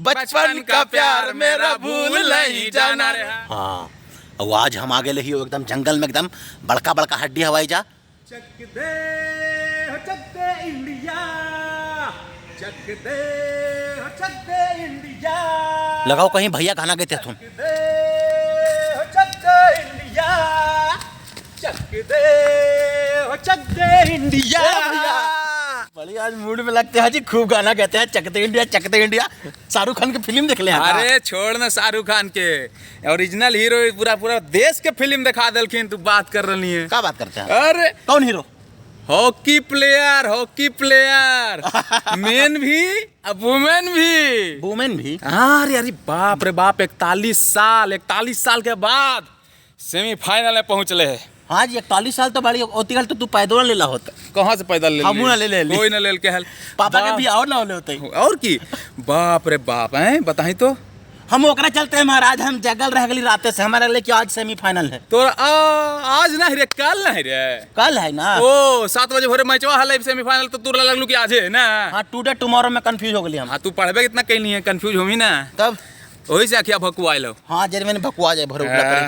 बचपन का प्यार मेरा भूल नहीं जाना रे। हाँ, और आज हम आगे लही एकदम जंगल में, एकदम बड़का बड़का हड्डी हवाई जा। चक दे हो चक दे इंडिया, चक दे हो चक दे इंडिया, लगाओ कहीं भैया गाना गाते तुम। चक दे हो चक दे इंडिया, चक दे हो चक दे इंडिया। बढ़िया आज मूड में लगते हैं जी, खूब गाना कहते हैं चक दे इंडिया चक दे इंडिया। शाहरुख खान की फिल्म देख ले। अरे छोड़ ना शाहरुख खान के, ओरिजिनल हीरो पूरा पूरा देश के फिल्म दिखा देलखिन, तू बात कर रही है। क्या बात करते हैं? अरे कौन hero? Hockey player, hockey player man भी और वुमेन भी। वुमेन भी? अरे अरे बाप रे बाप, 41 साल, 41 साल के बाद सेमीफाइनल में पहुंचले है। हाँ जी, 41 साल तो बड़ी होती तो तू पैदल ले ला होता। कहाँ से पैदल ले? हमू ना ले ले। कोई ना ले के हल। पापा के भी और ना ले होते। और की बाप रे बाप हैं, बताई तो। हम ओकरा चलते हैं महाराज, हम जगल रह गई रात से, हमारे लिए कि आज सेमीफाइनल है। तो आज ना रे, कल नहीं रे। कल है ना? ओ 7 बजे भोरे मैचवा हल सेमीफाइनल, तो तू लगलू कि आज है ना? हाँ, टुडे टुमारो में कंफ्यूज हो गई हम। हाँ, तू पढ़बे कितना कैली है, कंफ्यूज होमी ना तब वही से आखिया भकुआ लो। हाँ, जरे मैंने भकुआ जाए भरो।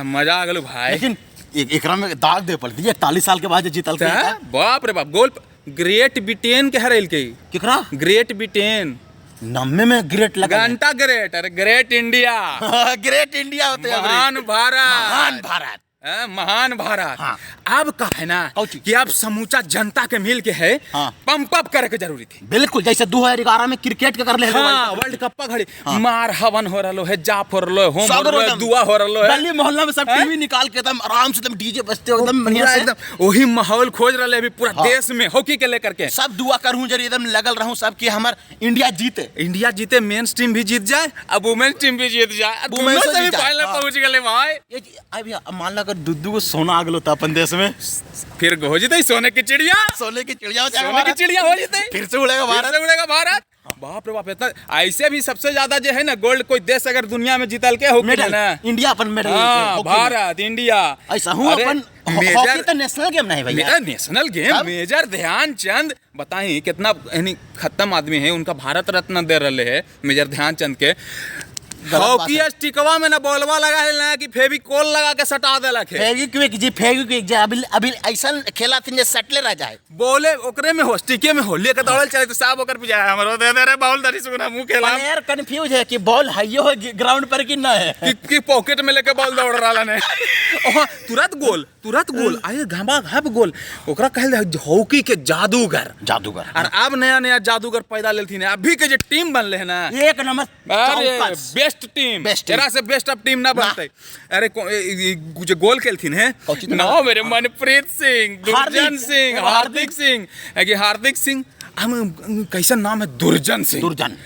मजा आ गलो भाई। लेकिन एकरा में दाग दे पड़ती है, 41 साल के बाद जीतल के। बाप रे बाप, गोल ग्रेट ब्रिटेन के हरेल के। केकरा? Great Britain. नम्मे में ग्रेट लगा। घंटा ग्रेट, अरे ग्रेट इंडिया। ग्रेट इंडिया होते हैं। महान भारत, महान भारत, महान भारत। हाँ। अब का है ना कि अब समूचा जनता के मिल के है। हाँ। पंप अप करे के जरूरी थी। बिल्कुल, जैसे 2011 में क्रिकेट के कर ले। हाँ, वर्ल्ड कप घड़ी। हाँ। मार हवन हो रहा है, जाप हो रहा है, होम हो रहा है, दुआ हो रहा है। गली मोहल्ला में सब टीवी निकाल के एकदम आराम से एकदम डीजे बजते हो एकदम बढ़िया से, एकदम वही माहौल खोज रहा है अभी पूरा। हाँ। देश में हॉकी के लेकर के सब दुआ करूँ जरी एकदम लगल रहूँ सब कि हमार इंडिया जीते। इंडिया जीते, मेन्स टीम भी जीत जाए और वुमेन्स टीम भी जीत जाए, सेमीफाइनल पहुंच गए भाई। अभी मान लो अगर दुद्दू को सोना आ गलो अपन देश में, फिर हो जीते सोने की चिड़िया, सोने की चिड़िया हो जाएगा, सोने की चिड़िया हो जीते, फिर से उड़ेगा भारत, फिर से उड़ेगा भारत। बाप रे बाप, इतना ऐसे भी सबसे ज्यादा जो है ना गोल्ड कोई देश अगर दुनिया में जीतल के हो मेडल ना, इंडिया अपन मेडल। हाँ, भारत इंडिया ऐसा हूं अपन। हॉकी तो नेशनल गेम नहीं भैया, नेशनल गेम। मेजर ध्यानचंद बताई कितना यानी खत्म आदमी है, उनका भारत रत्न दे रहे है मेजर ध्यानचंद के। हॉकी स्टिकवा में ना बॉलवा लगा है ना कि फेविकोल लगा के सटा देलक है। फेविक्विक जी, फेविक्विक जी, अभी अभी ऐसा खेला थी जे सटले रह जाए। बोले ओकरे में हो, स्टिके में हो, लेके दौड़ल चले तो साहब ओकर पीछे हमरो दे दे रे बॉल दरी सुना मुंह खेला। प्लेयर कंफ्यूज है कि बॉल है हो ग्राउंड पर कि ना है, कि पॉकेट में लेके बॉल दौड़ रहा ने। ओ तुरंत गोल, तुरंत गोल, आए घामा घाप गोल। ओकरा कहल जाय हॉकी के जादूगर, जादूगर। और अब नया नया जादूगर पैदा लेलथिन है, अभी के जे टीम बनले है ना एक नंबर, अरे बेस्ट टीम, तेरा से बेस्ट अब टीम ना बनते। अरे जो गोल खेलथिन है ना मेरे मनप्रीत सिंह, दुर्जन सिंह, हार्दिक सिंह, कि हार्दिक सिंह हम कैसा नाम है, दुर्जन सिंह, दुर्जन,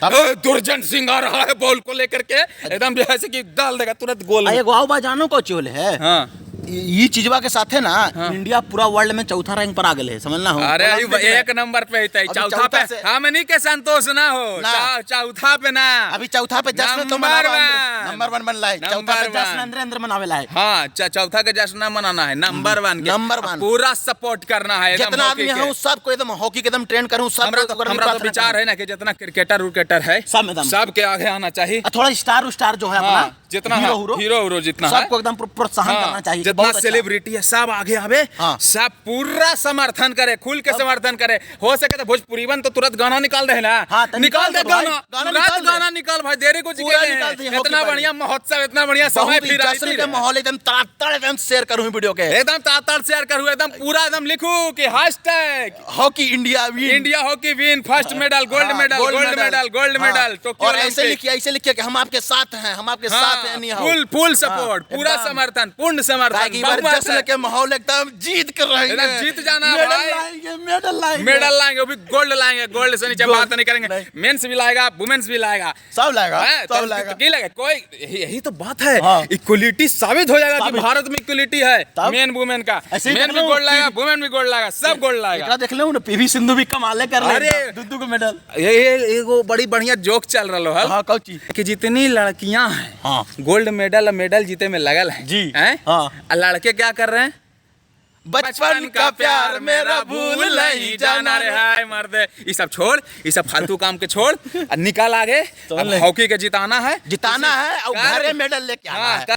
दुर्जन सिंह आ रहा है बॉल को लेकर के एकदम जैसे कि डाल देगा तुरंत गोल। अरे वाओ बा जानो को चोल है। हाँ। ये चीजवा के साथ है ना। हाँ। इंडिया पूरा वर्ल्ड में चौथा रैंक पर आ गए, समझना हो। अरे एक नंबर पे ही चौथा पे, हमनी के संतोष ना हो, चौथा पे ना, अभी चौथा पे जश्न तो नंबर 1 बन है, चौथा पे जश्न अंदर अंदर मनावेला है। हाँ, चौथा के जश्न ना मनाना है, नंबर 1 के, नंबर 1 पूरा सपोर्ट करना है। जितना आदमी है सबको एकदम हॉकी के एकदम ट्रेन करूं सब। हमरा तो विचार है ना कि जितना क्रिकेटर उर्केटर है सब के आगे आना चाहिए। थोड़ा स्टार उस्टार जो है अपना जितना हीरो हीरो जितना सबको एकदम प्रोत्साहन करना चाहिए। जितना सेलिब्रिटी है सब आगे आवे। हाँ। सब पूरा समर्थन करे, खुल के समर्थन करे। हो सके तो भोजपुरीवन तो तुरंत गाना निकाल दे ना। हाँ, तो निकाल दे गाना, तुरंत गाना निकाल भाई, देरी कुछ इतना बढ़िया महोत्सव, इतना बढ़िया समय, फिर के माहौल एकदम ताड़ एकदम शेयर करूं वीडियो के, एकदम ताड़ शेयर करूं, एकदम पूरा एकदम लिखूं कि hashtag hockey India win, India hockey win, first medal, gold medal, gold medal, gold medal. और ऐसे लिखिए, ऐसे लिखिए कि हम आपके साथ हैं, हम आपके साथ हैं। फुल फुल सपोर्ट, पूरा समर्थन, पूर्ण समर्थन। जश्न के माहौल एकदम जीत कर रहेंगे, जीत जाना भाई, मेडल लाएंगे, मेडल लाएंगे, वो भी गोल्ड लाएंगे, गोल्ड से नीचे बात नहीं करेंगे। मेंस भी लाएगा, वुमेन्स भी लाएगा, सब लाएगा, सब लाएगा। की लगे कोई, यही तो बात है, इक्वलिटी साबित हो जाएगा कि भारत में इक्वलिटी है, मेन वुमेन का, मेन भी गोल्ड लाएगा, वुमेन भी गोल्ड लाएगा, सब गोल्ड लाएगा। देख लो ना पीवी सिंधु भी कमाल कर रहे हैं, दुद्दू को मेडल। ये एगो बड़ी बढ़िया जोक चल रहा है। हां, कौची? कि जितनी लड़कियां हैं गोल्ड मेडल मेडल जीते में लगल है जी, हैं? हाँ। लड़के क्या कर रहे हैं? बचपन का प्यार मेरा भूल नहीं जाना रे। रे। हाय मर्दे, ई सब छोड़, ई सब फालतू काम के छोड़, आ निकल आगे। तो अब ले। हॉकी के जिताना है, जिताना है और कर- घरे मेडल लेके आना हाँ, है।